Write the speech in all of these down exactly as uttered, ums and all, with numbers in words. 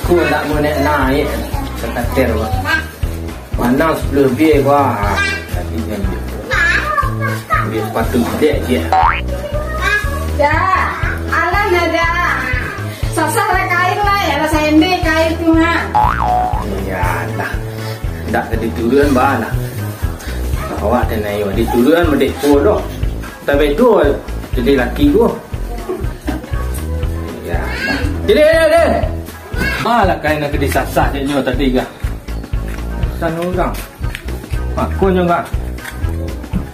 Ndak mau naik-naik, sakater, Bang. Manang sapuluah lebih, Bang. Tapi jangan gitu. Beli sepatu gede aja. Dah, alah, dah, dah. Sasah lah kain lah, ya lah, sende kain tu, ha. Iya, dah. Ndak ka dituruan, Bang, dah. Awak teh naik, dituruan, medek ko doh. Tapi tu, jadi laki ko. Iya, dah. Jadi, eh, eh. Malah kain nan ka disasah caknyo tadi, kah? San urang. Makonyo, kah?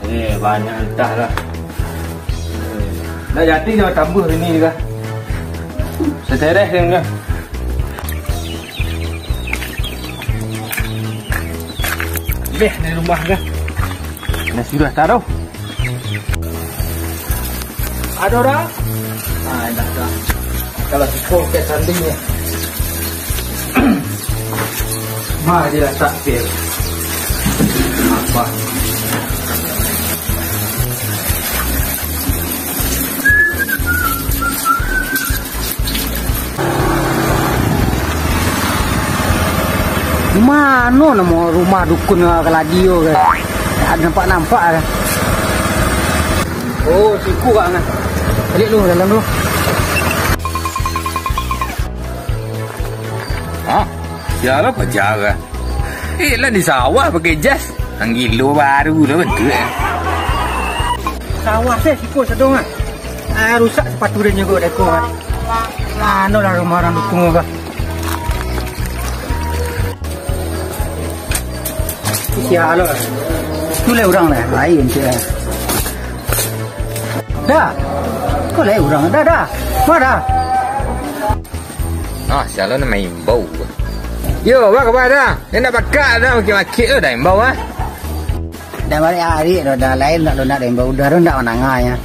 Eh, banyak antah lah. Eh, dah jadi dah tambah ini, kah? Setereh dia, kah? Beh, dari rumah, kah? Nah, sudah taruh. Ado dah? Ah, dah, dah. Kalau siko ke tanding ni. Ma, dia dah takbir. Apa? Mano namo rumah dukun Kaladio ke? Ado nampak-nampak ke? Oh, siku kak ngah. Baliak dulu, dalam dulu. Ha? Sia lah paja kah? Eh, lah di sawah pakai jas. Anggilo baru lah bantuak. Sawah se siku sadong ah. Ah, rusak sepatu dia juga deko ah. Mano lah rumah urang dukun ko. Sia lo. Tu lai urang lai, lain cek. Dah. Ko lai urang. Dah, dah. Ma dah. Ah, sia lo nan maimbau. Yo, apo kaba dah? Ndak pakak dah, makik-makik tu dah imbau ah. Dah baliak ari dah, dah lain dah, dah imbau dah, dah manangah nyo.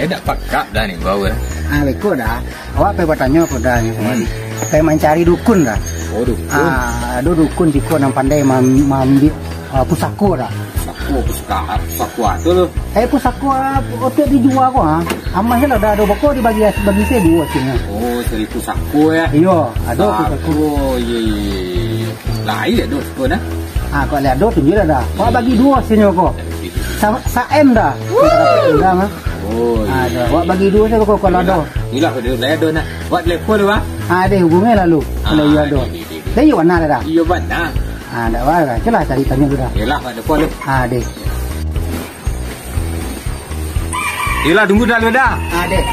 Lai ndak pakak dah nan imbau dah. Ah, beko dah. Awak pai batanyo ko dah. Hmm. Pai mancari dukun dah. Oh, dukun. Ah, ado dukun siko nan pandai mam-, maambiak, ah, pusako dah. Pusako, pusako, pusako apo tu? Eh, pusako, ah, otak dijua ko, ha. Amah se lah dah ado bako dibagi, bagi se duo hasilnyo. Oh, cari pusako yo? Iyo, ado pusako. Pusako, iyo, iyo, iyo, iyo. Lai ado pusako dah? Ah, kok lai ado tunjuak dah. Kok bagi duo hasilnyo ko. Sa-, sa-M dah. Dah, ha. Oh, iyo. Ah, dah. Kok bagi duo se ko, kalau ado. Iyolah, kalau lai ado nah. Buek telepon tu, Bang. Ah, deh, hubungi lalu. Kalau iyo ado. Iyo, iyo, iyo. Dah iyo bana dah. Iyo bana. Ah, ndak apa lah. Cubolah cari tanyo tu dah. Iyolah, Bang, telepon tu. Ah, deh. Iyolah, tunggu dah, dah. Ah, deh.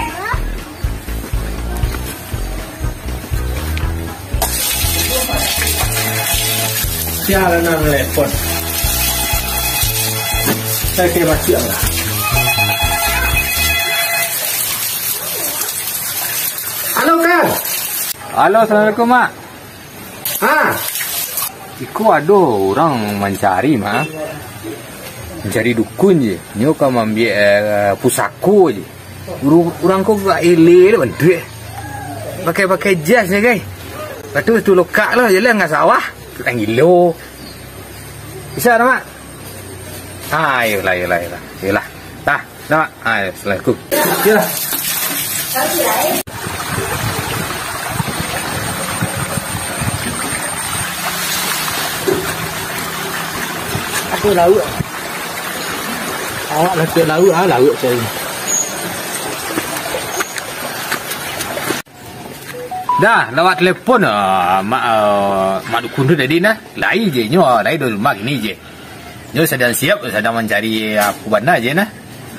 Sia lah nan telepon. Saya kira mati lah. Halo, Kang. Halo, assalamualaikum, Mak. Ha? Iko ado urang mancari, Mak. Mancari dukun je. Nyo ka maambiak, eh, pusako je. Uru-, urang ko agak eleh tu bantuak. Pakai-pakai jas nyo, gai. Lepas tu, tu lokak lo je lah, nggak sawah. Tu kan gilo. Bisa dah, Mak? Ah, iyolah, iyolah, iyolah. Iyolah. Dah. Nah, ah, assalamualaikum. Iyolah. Apo lauak? Awak lah tu lauak, ah, lauak cari. Dah, lawat telepon, ah, mak, ah, mak dukun tu tadi nah. Lai je nyo, lai dari rumah kini je. Nyo sadang siap, sadang mancari, ah, apo bana je nah.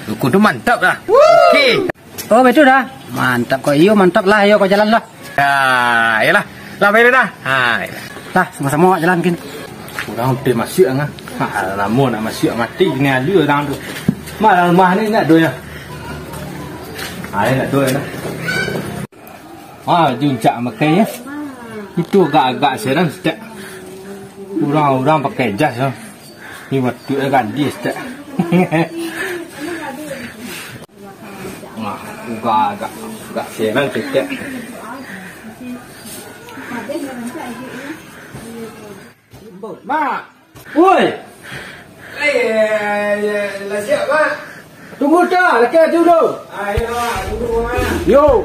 Dukun tu mantap lah. Okey. Oh, betul dah. Mantap kok. Iyo, mantap lah. Iyo, kau jalan lah. Ah, iyolah. Lah, pai dah. Ha, iyolah. Lah, samo-samo awak jalan kin. Urang udah masuak ngah. Ha, lamo nak masuak mati kini alu urang tu. Malah rumah ni nak doh nyo. Ha, nak doh nyo. Ah, juncak makai ya. Itu agak-agak seram setek. Urang-urang pakai jas ya. Ni batuk ya gandis setek. Wah, agak-agak, agak seram setek. Mak! Woi! Eh, eh, eh, lah siap, Mak? Tunggu dah, laki lagi dulu. Ah, ya, Mak. Tunggu, Mak. Yo.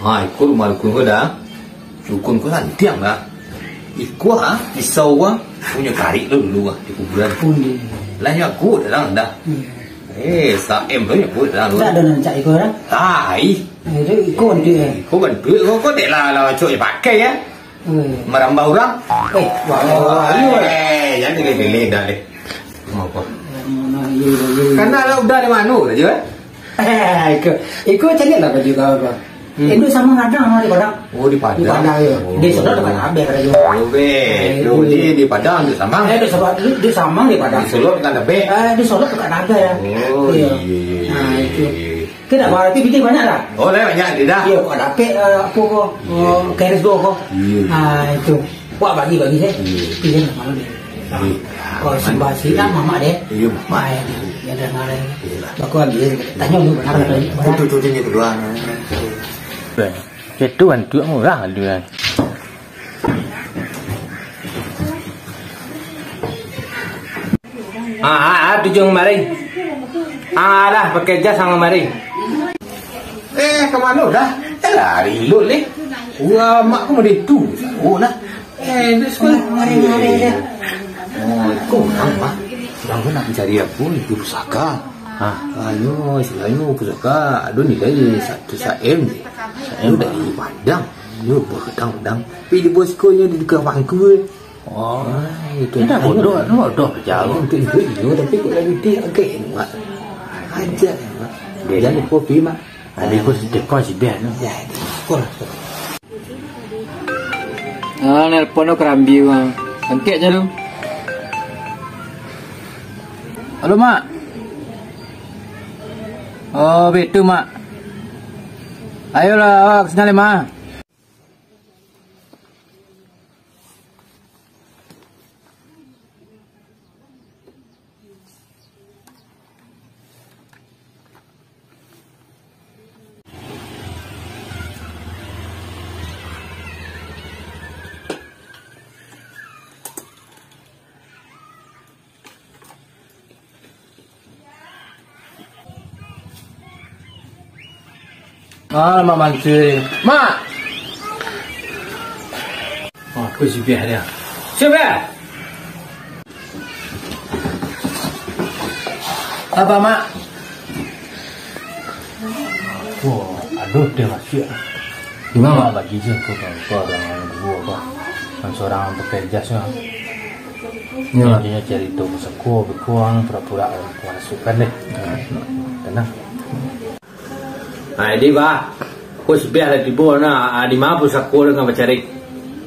Ha, iko rumah dukun ko dah. Dukun ko santiang dah. Iko ah, pisau ah, punyo tarik lo dulu ah di kuburan. Punyo. Lah nyo aku dah dah. Iya. Eh, Saim tu nyo aku dah dah. Dak ado nan cak iko dah. Tai. Eh, tu iko bantuak ya. Iko bantuak ko, ko dek lah, lah cok pakai ya. Eh. Marambah urang. Eh, wah, wah, wah. Eh, jangan pilih-pilih dah deh. Mau apa? Mana iya, iya. Karena lah udah di mana dah je, eh? Eh, iko, iko caliak lah baju kau, kau. Hmm. Eh, duit samang gadang di Padang. Oh, di Padang. Di Padang, ya. Oh. Di Solok tu kan abih, kata dia. Oh, be. Eh, tu di, di Padang duit samang. Eh, di Solok, di, di samang di Padang. Di Solok tu kan abih. Eh, di Solok tu kan abih, ya. Oh, iya, iya, iya, nah, iya, itu. Iya, iya. Tidak, berarti bini banyak dah? Oh, dah banyak, dia dah. Iya, kok dapik, eh, apa ko, eh, keris ko, ko. Iya, iya. Ah, itu. Wak bagi-bagi sih. Iya. Iya, malu deh. Iya. Kau sembah sih, kan, mamak deh. Iya, mamak. Ah, iya, iya. Ya, dah, marah. Iya lah. Aku ambil, tanya dulu, benar, benar. Itu, itu, itu, itu doang. Itu bantuak murah tu kan. Ah, ah, ah, tujuang mari. Ah, lah, pakai jas sama mari. Eh, ka mano dah? Eh, lari lu, leh. Wah, mak ku mode tu. Oh, lah. Eh, dia sekolah. Mari, mari, mari. Oh, iko urang, Mak. Urang tu nak mancari apo? Itu pusaka. Ha. Anu, istilahnyo pusaka ado nilai satu saem. Saem. Ado dari Padang. Yo, bagadang-gadang. Tapi di bos ko nyo di tukang pangku. Oh. Ah, itu. Ini dah bodoh, ini bodoh jauh. Untuk ibu iyo, tapi kok lagi ti agak enak. Aja, Mak. Dia jangan ni. Kopi, Mak. Tadi pun si Tekon si Beh tu. Ya, itu. Kurang. Ah, nelpon tu Kerambi, Bang. Angkek je lu. Halo, Mak. Oh, betu, Mak. Ayolah, awak ke sana, Mak. Ah, Mak Mansur. Mak! Oh, aku si Biah dia. Siapa? Apa, Mak? Wah, aduh, dia masuk. Gimana, Mak? Bagi je aku contoh dengan guru apa. Kan seorang pakai jas lah. Ya. Intinya cerita pusako, bekuang, pura-pura masukkan deh. Tenang. Nah, jadi, Bah, aku sepiah lah tibo, nah, ah, di ma pusako dengan bacari?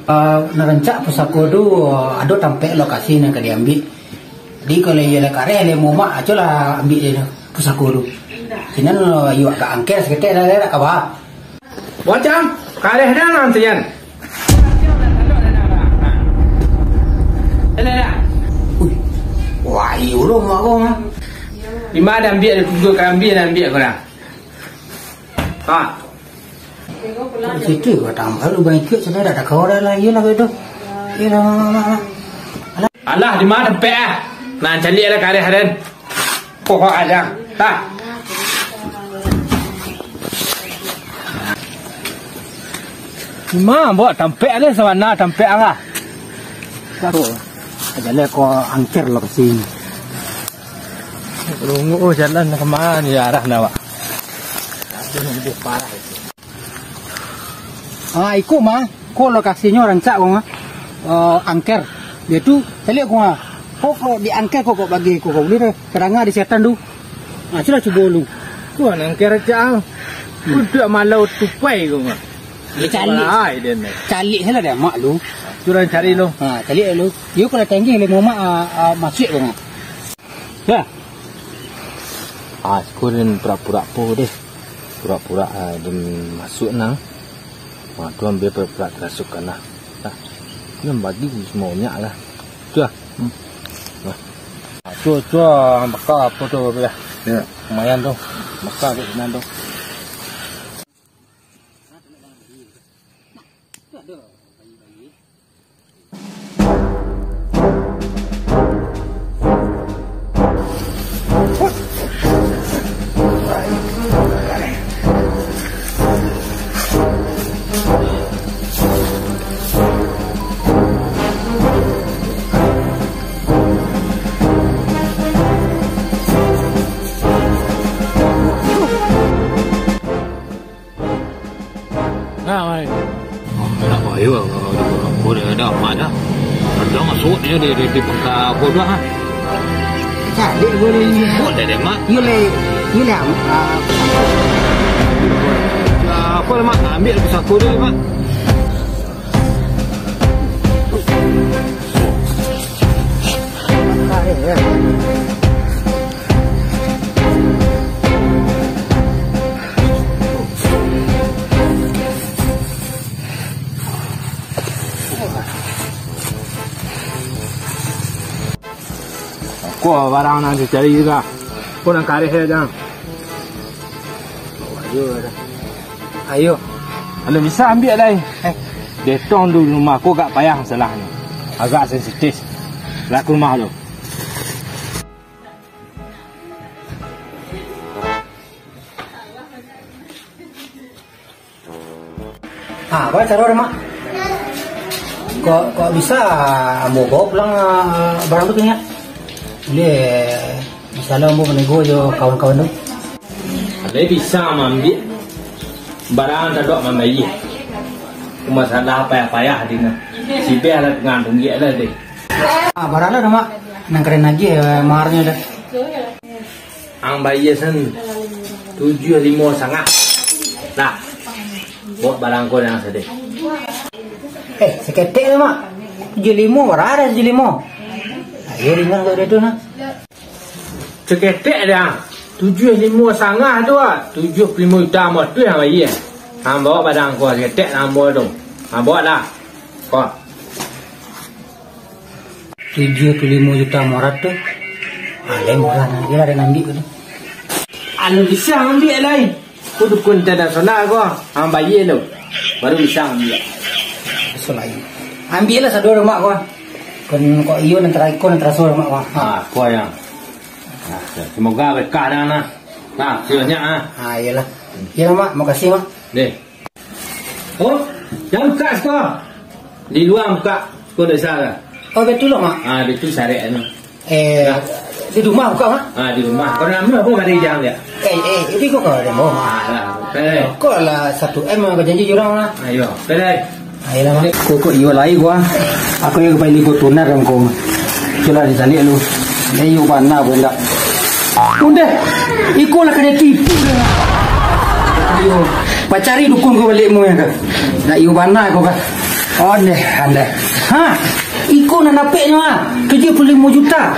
Ah, nak rancak pusako tu, ah, ado tampek lokasi nan ka diambil. Jadi, kalau iyo lah kareh, lah momak, aco lah ambil je pusako tu. Sinan, ah, iyo agak angker saketek dah, dah, dah, ka bah. Bocam, kareh dah lah, Antian. Dah, dah, dah. Ui, wah, iyo lo mak ko, ah. Di ma dah ambil, dah tunggu karambia dah ambil ko dah. Ha. Situ gua tambah lu bangkit sudah dah kawa dah lah, iyolah gitu. Iyolah, mak, mak, mak, mak. Alah, di ma tampek ah? Nah, caliak lah kareh den. Pohon aja. Tah. Di ma buat tampek ada sabana tampek ah. Taruh. Jalan ko angker lokasi ni. Rungu, oh, jalan ka ma ni arah nak, Wak? Ah, iko mah, ko lokasinyo rancak ko mah. Eh, angker. Dia tu, caliak ko mah. Ko, ko di angker ko, ko bagi ko, ko buliah deh. Kadanga di setan tu. Ah, sudah cubo lu. Tuan angker rancak ah. Udah malau tupai ko mah. Ya, caliak. Ai, dia ni. Caliak salah dia, mak lu. Sudah cari lu. Ha, caliak lu. Yo, kalau tinggi, lu mamak, ah, ah, masuk ko mah. Dah. Ah, siko den pura-pura po deh. Pura-pura, ah, den masuak nah. Wah, tu ambil pura-pura tarasukan lah. Nah. Ni bagi semuanya lah. Tu lah. Hmm. Nah. Ah, tu, tu, ah, baka apo tu, ya? Ya. Lumayan tu. Baka tu, senang tu. Nak bayo, apo dah, dah, mak dah. Dah masuk dia di, di, di pangka apo dah, ha? Cari boleh ni. Buat dah deh, Mak. Yo le, yo le, ah. Ya, apo lah, Mak? Ambiak pusako dia, Mak. Ko barang nan dicari juo. Ko nan kareh se, Jang. Ayo. Ayo. Kalau bisa ambiak lai. Eh. Detong tu rumah ko agak payah masalahnyo. Agak sensitif. Lah ka rumah lu. Ah, baa caro, Mak? Kok, kok bisa ambo bawa pulang, ah, barang tu, Nyak? Buliah, bisa lah ambo manego jo kawan-kawan tu. Lai bisa maambiak barang tadok mambayia. Masalah payah-payah dina. Sibeh lah tangah tunggiak lah deh. Ah, bara lah, Mak. Nan karajo agiah, eh, maharnyo dah. Ang bayia sen tujuah limo sangah. Nah, buek barang ko nan sadeh. Eh, saketek lah, Mak. Tujuah limo, bara tujuah limo? Ayo, ringan kok dia tu, nah. Saketek dah. Tujuah limo sangah tu, ah. Tujuah puluah limo juta mah tu nan bayia. Ang bawa barang ko, saketek nan ambo tu. Ang bawa lah. Ko. Tujuah puluah limo juta murah tu. Ah, lai murah nah. Iyolah, ado nan ambiak ko tu. Alun bisa ambiak lai. Ko dukun internasional ko. Ang bayia lo. Baru bisa ambiak. Bisa lai. Ambiak lah sado, Mak, ko. Kan kok iyo nan taraso, nan taraso, Mak, ko. Ha. Ah, ko yo. Nah, semoga berkah dah nah. Nah, silakan ah. Ah, iyolah. Iyolah, Mak. Makasih, Mak. Deh. Oh, jan bukak siko. Di lua bukak, siko dosa lah. Oh, batua lah, Mak. Ah, batua syariat anu. Eh, di rumah bukak, Mak? Ah, di rumah. Kau nama apa mari jang dia? Eh, eh, jadi kau kau ada mau, Mak? Ah, lah. Eh. Kau lah satu M kau janji jurang lah. Ayo, pelai. Ayolah, Mak. Kau kau iyo lai gua. Aku yang paling ikut tunar kan kau. Itulah di tali lu. Dia iyo bana pun dak. Udah, iko lah kena tipu dah. Ayo, pacari dukun ko baliak mu ya kan. Nak iyo bana ko kan. Ondeh, andeh. Ha, iko nan dapeknyo ah, tujuah puluah limo juta.